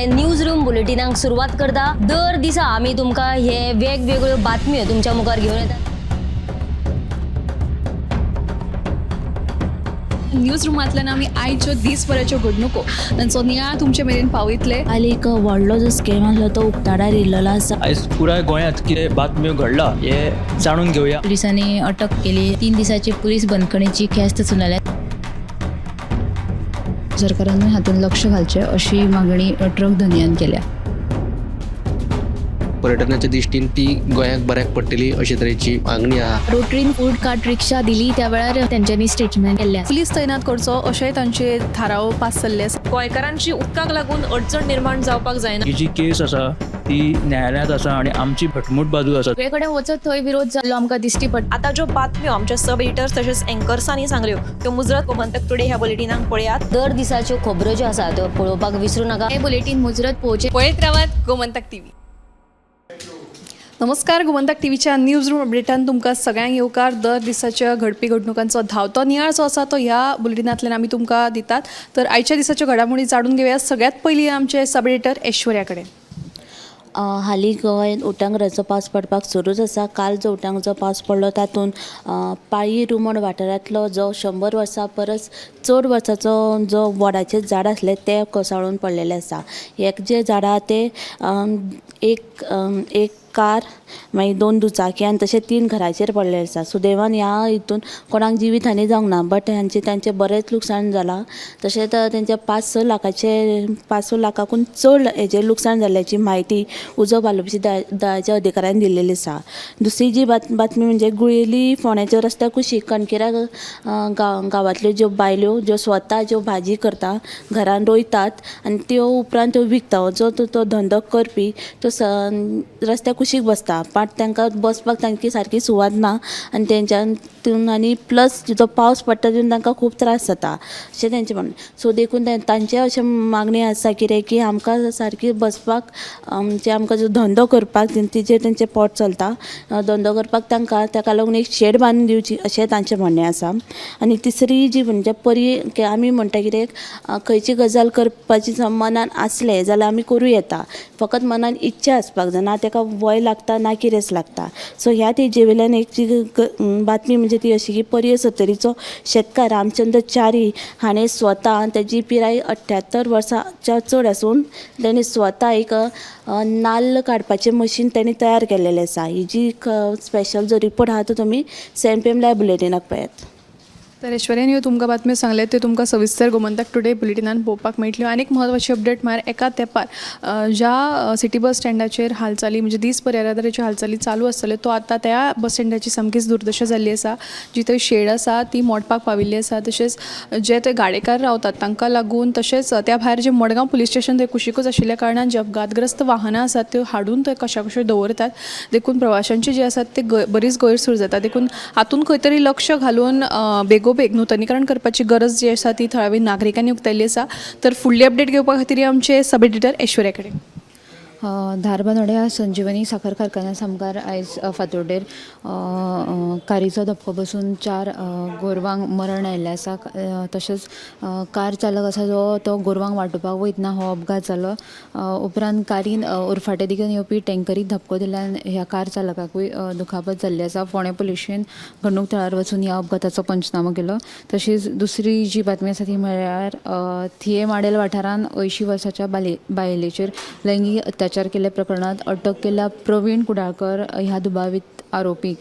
News room बुलेटिनाक सुरवात करता. दर दिसा आमी तुमकां हे वेगवेगळ्यो बातम्यो तुमच्या मुखार घेवन येतात. न्यूज रुमांतल्यान आमी आयच्यो दीसभराच्यो घडणुको तांचो नियाळ तुमचे मेरेन पावयतले. काल एक व्हडलो जो स्कॅम आसलो तो उक्ताडार येयल्लो आसा. आयज पुराय गोंयांत कितें बातम्यो घडला हे जाणून घेवया. पोलिसांनी अटक केली. 3 दिसाची पोलीस बंदखणीची ख्यास्त सुनायल्या. सरकारानूय हातूंत लक्ष घालचें अशी मागणी ट्रक धनयान केल्या. पर्यटनाच्या दृश्टीन ती गोंयाक बऱ्याक पडटली अशे तरेची मागणी आहा. रोटरीन फूड कार्ट रिक्षा दिली त्या वेळार तेंच्यांनी स्टेटमेंट केल्लें आसा. पुलीस तैनात करचो अशेंय तांचे थाराव पास जाल्ले आसा. गोंयकारांची उदकाक लागून अडचण निर्माण जावपाक जायना. ही जी केस आसा ती न्यायालयांत आसा आनी आमची घटमूट बाजू आसा. सगळे कडेन वचत थंय विरोध जाल्लो आमकां दिश्टी पडटा. आतां ज्यो बातम्यो आमच्या सब एडिटर्स तशेंच एंकर्सांनी सांगल्यो त्यो मुजरत गोमंतक टुडे ह्या बुलेटिनाक पळयात. दर दिसाच्यो खबरो ज्यो आसा त्यो पळोवपाक विसरू नाका. हें बुलेटीन मुजरत पळोवचें. पळयत रावात गोमंतक टीव्ही. नमस्कार, गोमंतक टीव्हीच्या न्यूज रूम अपडेटान तुमकां सगळ्यांक येवकार. दर दिसाच्या घडपी घडणुकांचो धांवतो नियाळ जो आसा तो ह्या बुलेटिनांतल्यान आमी तुमकां दितात. तर आयच्या दिसाच्यो घडामोडी जाणून घेवया सगळ्यात पयलीं आमचे सब एडिटर ऐश्वर्या कडेन. हालीं गोंयांत उटंगराचो पावस पडपाक सुरूच आसा. काल जो उटंगाराचो पावस पडलो तातूंत पाळी रुमड वाठारांतलो जो 100 वर्सां परस चड वर्साचो जो वडाचें झाड आसलें तें कोसळून पडलेलें आसा. एक जें झाड आहा तें एक एक कार मागीर 2 दुचाकी आनी तशें 3 घराचेर पडलेलें आसा. सुदैवान ह्या हितून कोणाक जिवीत हानी जावंक ना, बट हांचें तांचें बरेंच लुकसाण जालां. तशेंच तेंचें 5-6 लाखाचें 5-6 लाखाकून चड हेजें लुकसाण जाल्ल्याची म्हायती उजो पालोवपी दळाच्या अधिकाऱ्यान दिल्लेली आसा. दुसरी जी बातमी म्हणजे गुळेली फोंड्याच्या रस्त्या कुशीक कणकेरा गांवांतल्यो ज्यो बायल्यो ज्यो स्वता ज्यो भाजी करता घरान रोयतात आनी त्यो उपरांत त्यो विकता, जो तो धंदो करपी तो रस्त्या कुशीक बसता, बट तांकां बसपाक तांची सारकी सुवात ना आनी तेंच्यान आनी प्लस जो पावस पडटा तितून तांकां खूब त्रास जाता अशें तेंचें म्हणणें. सो देखून तांचें अशें मागणें आसा कितें की आमकां सारकी बसपाक म्हणजे आमकां जो धंदो करपाक तिचेर तेंचें पोट चलता, धंदो करपाक तांकां ताका लागून एक शेड बांदून दिवची अशें तांचें म्हणणें आसा. आनी तिसरी जी म्हणजे परी आमी म्हणटा कितें खंयची गजाल करपाची मनान आसलें जाल्यार आमी करूं येता, फकत मनान इच्छा आसपाक जाय, ना ताका वय लागता ना कितेंच लागता. सो ह्या तेजे वयल्यान एक जी बातमी म्हणजे ती अशी की पर्ये सत्तरीचो शेतकार रामचंद्र च्यारी हाणें स्वता तेजी पिराय 78 वर्सांच्या चड आसून तेणें स्वता एक नाल्ल काडपाचें मशीन तेणें तयार केल्लेलें आसा. ही जी स्पेशल जो रिपोर्ट आहा तो तुमी 7 PM live बुलेटिनाक पळयात. तर ऐश्वर्यान ह्यो तुमकां बातम्यो सांगल्या त्यो तुमकां सविस्तर गोमंतक टुडे बुलेटिनान पळोवपाक मेळटल्यो. आनी एक म्हत्वाची अपडेट म्हळ्यार एका तेंपार ज्या सिटी बस स्टँडाचेर हालचाली म्हणजे दीसभर येरादारीच्यो हालचाली चालू आसतल्यो तो आतां त्या बस स्टँडाची सामकीच दुर्दशा जाल्ली आसा. जी थंय शेड आसा ती मोडपाक पाविल्ली आसा. तशेंच जे थंय गाडेकार रावतात तांकां लागून तशेंच त्या भायर जे मडगांव पुलीस स्टेशन थंय कुशिकूच आशिल्ल्या कारणान जे अपघातग्रस्त वाहनां आसात त्यो हाडून थंय कशा कश्यो दवरतात, देखून प्रवाशांची जे आसात ते बरीच गैरसोय जाता. देखून हातूंत खंय तरी लक्ष घालून बेगोबेग नूतनीकरण करपाची गरज जी आसा ती थळावी नागरिकांनी उक्तायल्ली आसा. तर फुडली अपडेट घेवपा खातीर आमचे सब एडिटर ऐश्वर्या कडेन. धारबांदोड्या संजीवनी साखर कारखान्या सामकार आयज फातोड्डेर कारीचो धपको बसून 4 गोरवांक मरण आयिल्लें आसा. तशेंच कार चालक आसा जो तो गोरवांक वाटोवपाक वयतना हो अपघात जालो. उपरांत कारीन उरफाटे दिकेन येवपी टँकरीक धपको दिल्ल्यान ह्या कार चालकाकूय दुखापत जाल्ली आसा. फोंडें पुलिशेन घडणूक थळार वचून ह्या अपघाताचो पंचनामो केलो. तशीच दुसरी जी बातमी आसा ती म्हळ्यार थिये माडेल वाठारांत 80 वर्साच्या बायलेचेर लैंगीक अत्याचार केल्ल्या प्रकरणांत अटक केल्ल्या प्रवीण कुडाळकर ह्या दुबावीत आरोपीक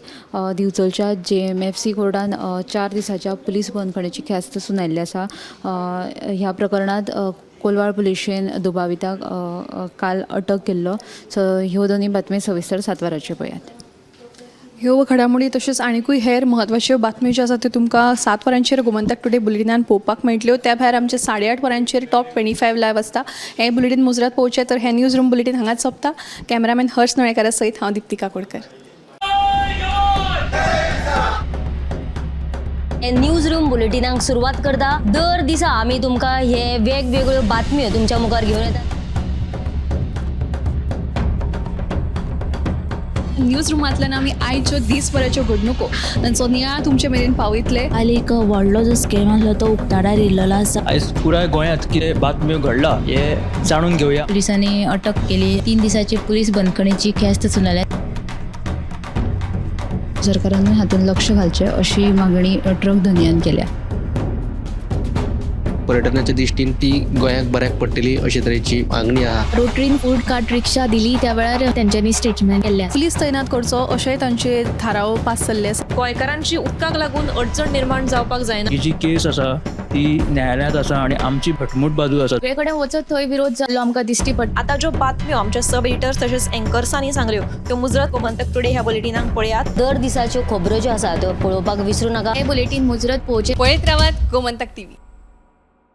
दिवचलच्या JMFC कोर्टान 4 दिसाच्या पुलीस बंदखणीची ख्यास्त सुनायल्ली आसा. ह्या प्रकरणांत कोलवाळ पुलिशेन दुबाविताक काल अटक केल्लो. सो ह्यो दोनूय बातमी सविस्तर 7 वरांचेर पळयात. ह्यो घडामोडी तशेंच आनिकूय हेर म्हत्वाच्यो बातम्यो ज्यो आसा त्यो तुमकां 7 वरांचेर गोमंतक टुडे बुलेटिनान पळोवपाक मेळटल्यो. त्या भायर आमचे 8:30 वरांचेर टॉप 25 लायव आसता. हें बुलेटीन मुजरत पळोवचें. तर हें न्यूज रूम बुलेटीन हांगाच सोंपता. कॅमेरामॅन हर्ष नळेकारा सयत हांव दीप्तिका कोडकर. न्यूज रूम बुलेटिनाक सुरवात करता. दर दिसा आमी तुमकां हे वेगवेगळ्यो बातम्यो तुमच्या मुखार घेवन येतात. न्यूज रुमांतल्यान आमी आयच्यो दीसभराच्यो घडणुको तांचो नियाळ तुमचे मेरेन पावयतले. काल एक व्हडलो जो स्कॅम आसलो तो उक्ताडार येयल्लो आसा. आयज पुराय गोंयांत कितें बातम्यो घडला हें जाणून घेवया. पुलिसांनी अटक केली. 3 दिसाची पुलीस बंदखणीची ख्यास्त सुनायल्या. सरकारानूय हातूंत लक्ष घालचें अशी मागणी ट्रक धनयान केल्या. पर्यटनाच्या दृश्टीन ती गोंयाक बऱ्याक पडटली अशे तरेची मागणी आहा. रोटरीन फूड कार्ट रिक्षा दिली त्या वेळार तेंच्यांनी स्टेटमेंट केल्लें आसा. पुलीस तैनात करचो अशेंय तांचे थाराव पास जाल्ले आसा. गोंयकारांची उदकाक लागून अडचण निर्माण जावपाक जायना. ही जी केस आसा ती न्यायालयांत आसा आनी आमची घटमूट बाजू आसा. सगळे कडेन वचत थंय विरोध जाल्लो आमकां दिश्टी पडटा. आतां ज्यो बातम्यो आमच्या सब एडिटर्स तशेंच एंकर्सांनी सांगल्यो त्यो मुजरत गोमंतक टुडे ह्या बुलेटिनाक पळयात. दर दिसाच्यो खबरो ज्यो आसा त्यो पळोवपाक विसरू नाका. हे बुलेटीन मुजरत पळोवचें. पळयत रावात गोमंतक टीव्ही.